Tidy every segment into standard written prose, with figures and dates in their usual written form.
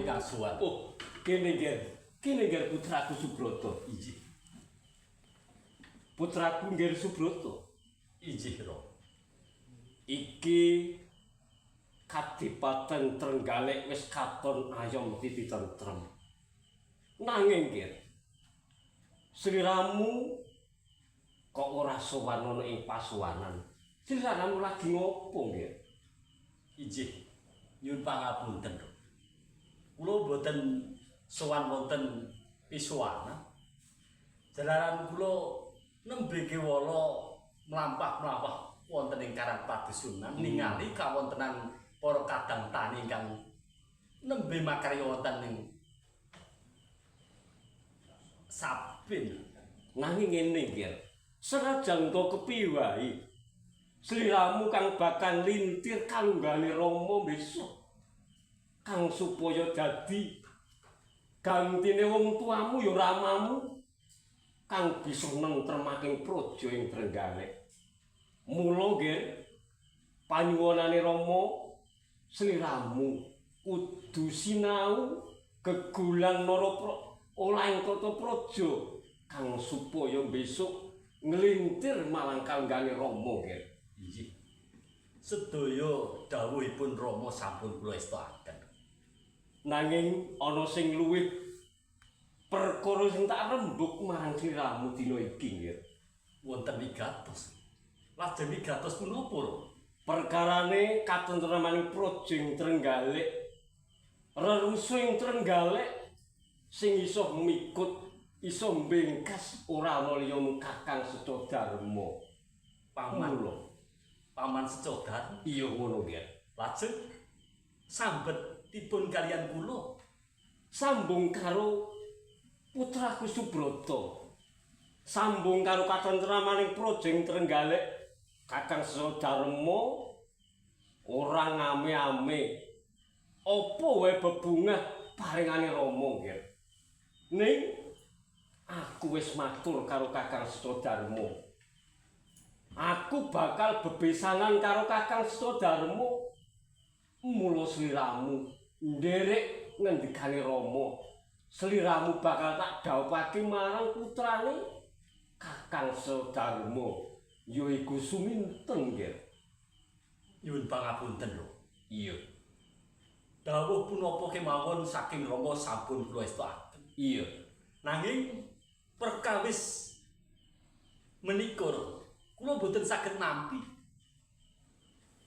ingkang sowan. Oh, kene Ger. Kene Ger putraku Subroto. Inggih. Putraku Ger Subroto. Inggih, Rama. Iki Kadipaten Trenggalek wis katon ayom titi tentrem. Nanging Ger, sliramu kok ora sowan ana ing pasuwanan. Sliramu lagi ngopo, Ger? Inggih. Nyuwun pangapunten, Rama. Kula boten sowan wonten pisuwanan. Jalaran kula nembe kewala mlampah-mlampah wonten ing Karang Padusunan ningali kawontenan para kadang tani ingkang nembe makarya wonten ing sabin. Nanging ngene, Ger. Senajan to kepiye wae, sliramu kang bakal lintir kalunggane Rama besok. Kang supaya dadi gantine wong tuamu ya ramamu kang bisa nentremaking praja ing Trenggalek. Mula, Ger, panyuwunane Rama, sliramu kudu sinau gegulang nara olahing tata praja kang supaya besok nglintir marang kalunggane Rama, Ger. Inggih. Sedaya dawuhipun Rama sampun kula estokaken. Nanging ana sing luwih perkara sing tak rembug marang sliramu dina iki, Ger. Wonten wigatos. Lajeng wigatos punapa, Rama? Perkarane katentremaning praja ing Trenggalek, rerusuh ing Trenggalek sing iso mikut, iso mbengkas ora ana liya mung Kakang Secodarma. Paman. Mula. Paman Secodarma. Iya ngono, Ger. Lajeng sambetipun kaliyan kula? Sambung karo putraku Subroto. Sambung karo katentremaning praja ing Trenggalek, Kakang Secodarma ora ngame-ame. Apa wae bebungah paringane Rama, Ger. Ning aku wis matur karo Kakang Secodarma. Aku bakal bebesanan karo Kakang Secodarma. Mula sliramu nderek ngendikane Rama. Sliramu bakal tak dhawuhake marang putrane Kakang Secodarma, yaiku Suminten, Ger. Nyuwun pangapunten, Rama. Iya. Dawuh punapa kemawon saking Rama sampun kula estokaken. Iya. Nanging perkawis menika, Rama, kula boten saged nampi.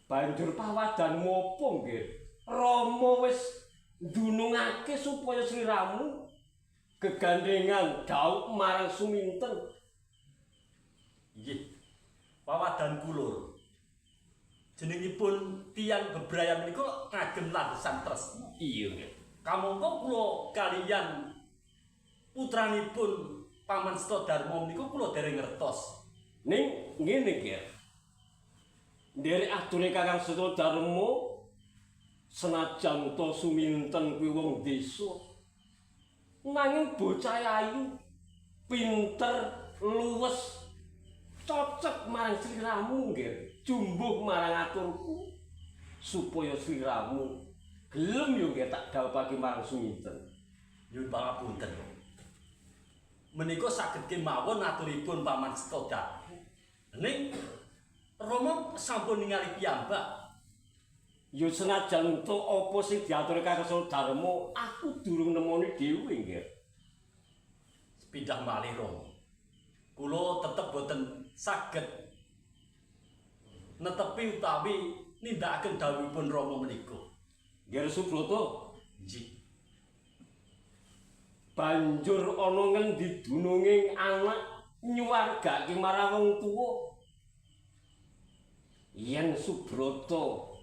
Banjur pawadanmu apa, Ger? Rama wis ndunungake supaya sliramu gegandengan dhaup marang Suminten. Inggih. Pawadan kula, jenengipun tiyang bebrayan menika ngagem landesan tresna. Iya, Ger. Kamangka kula kaliyan putranipun Paman Setodarma menika kula dereng ngertos. Ning ngene, Ger. Nderek ature Kakang Setodarma, senajan to Suminten kuwi wong desa, nanging bocah ayu, pinter, luwes, cocok marang sliramu, Ger. Jumbuh marang aturku supaya sliramu gelem yo, Ger, tak dhawuhake marang Suminten. Nyuwun pangapunten, Rama. Menika saged kemawon aturipun Paman Setodarma. Ning Rama sampun ningali piyambak. Yo senajan to apa sing diatur Kakang Setodarma, aku durung nemoni dhewe, Ger. Sepindah malih, Rama. Kula tetep boten saged netepi utawi nindakaken dawuhipun Rama menika. Ger Subroto, Nggih. Banjur ana ngendi dununging anak nyuwargake marang wong tuwa? Yen Subroto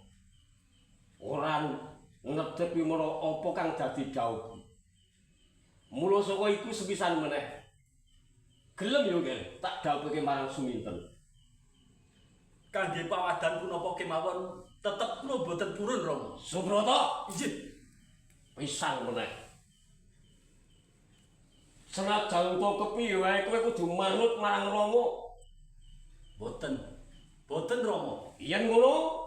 ora netepi marang apa kang dadi dhawuhku. Mula saka iku sepisan meneh. Gelem yo, Ger, tak dhawuhake marang Suminten. Kangge pawadan punapa kemawon tetep kula boten purun, Rama. Subroto, Nggih. Pisan meneh. Senajan to kepiye wae kowe kudu manut marang Rama. Boten. Boten, Rama. Yen ngono,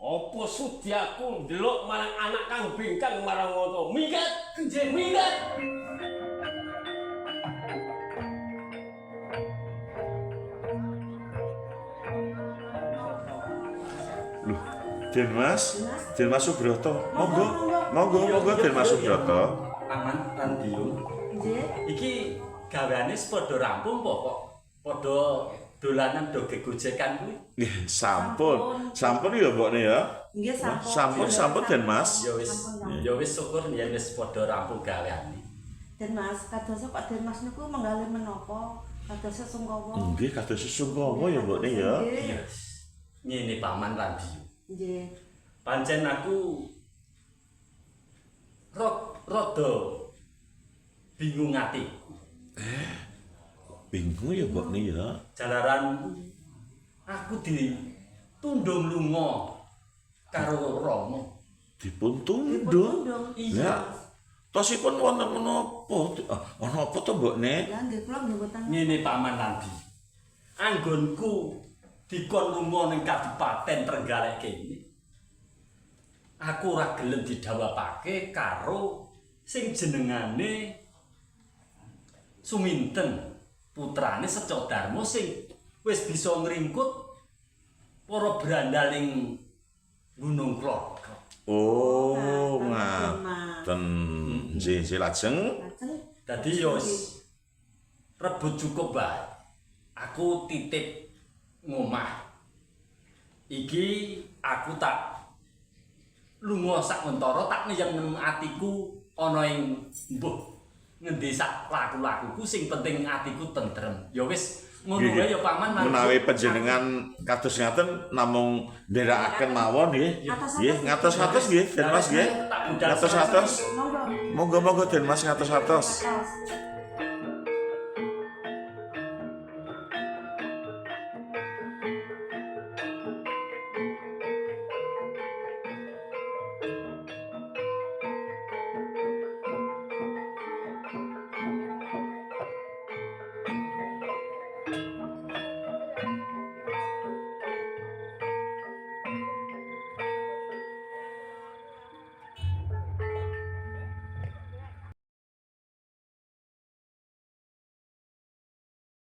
apa sudi aku ndelok marang anak kang bingkang marang ngono. Minggat, Nggih. minggat. Loh, Den Mas, Den Mas Subroto. Monggo, monggo, monggo Den Mas Subroto. Paman lan Biyung. Nggih. Iki gaweane wis padha rampung apa kok padha dolanan do gegojekan kuwi? Nggih, sampun. Sampun ya mbokne ya. Nggih sampun. Sampun, sampun Den Mas. Ya wis, Sampun, ya wis syukur yen wis padha rampung gaweane. Den Mas, kadosa Pak Den Mas niku menggalih menapa? Kadosa sungkawa. Nggih, kados sungkawa ya mbokne ya. Nggih. Yes. Ngene paman lan Biyung. Nggih. Pancen aku rada bingung atiku. Bingung ya mbokne ya. Jalaran aku ditundung lunga karo Rama. Dipun tundung. Dipun tundung. Lah, tosipun wonten menapa? Ah, ana apa to mbokne? Lah nggih kula nggih mboten. Ngene paman lan Biyung. Anggonku dikon lunga ning Kadipaten Trenggalek kene. Aku ora gelem didhawapake karo sing jenengane Suminten, putrane Secodarma sing wis bisa ngringkut para brandal ning Gunung Kloko. Oh, Ngaten, ngaten. Nggih, nggih lajeng. Lajeng Dadi yo wis rebut cukup bae. Aku titip ngomah. Iki aku tak lunga sak mentara tak niyem atiku ana ing mbuh ngendi sak laku-lakuku sing penting atiku tentrem. Ya wis ngono Nggih, wae ya paman Mas. Menawi panjenengan kados ngaten namung nderekaken mawon nggih. Nggih, ngatos-atos nggih, Den Mas nggih. Tak budal Ngatos-atos. monggo. Monggo-monggo Den Mas ngatos-atos. Atos.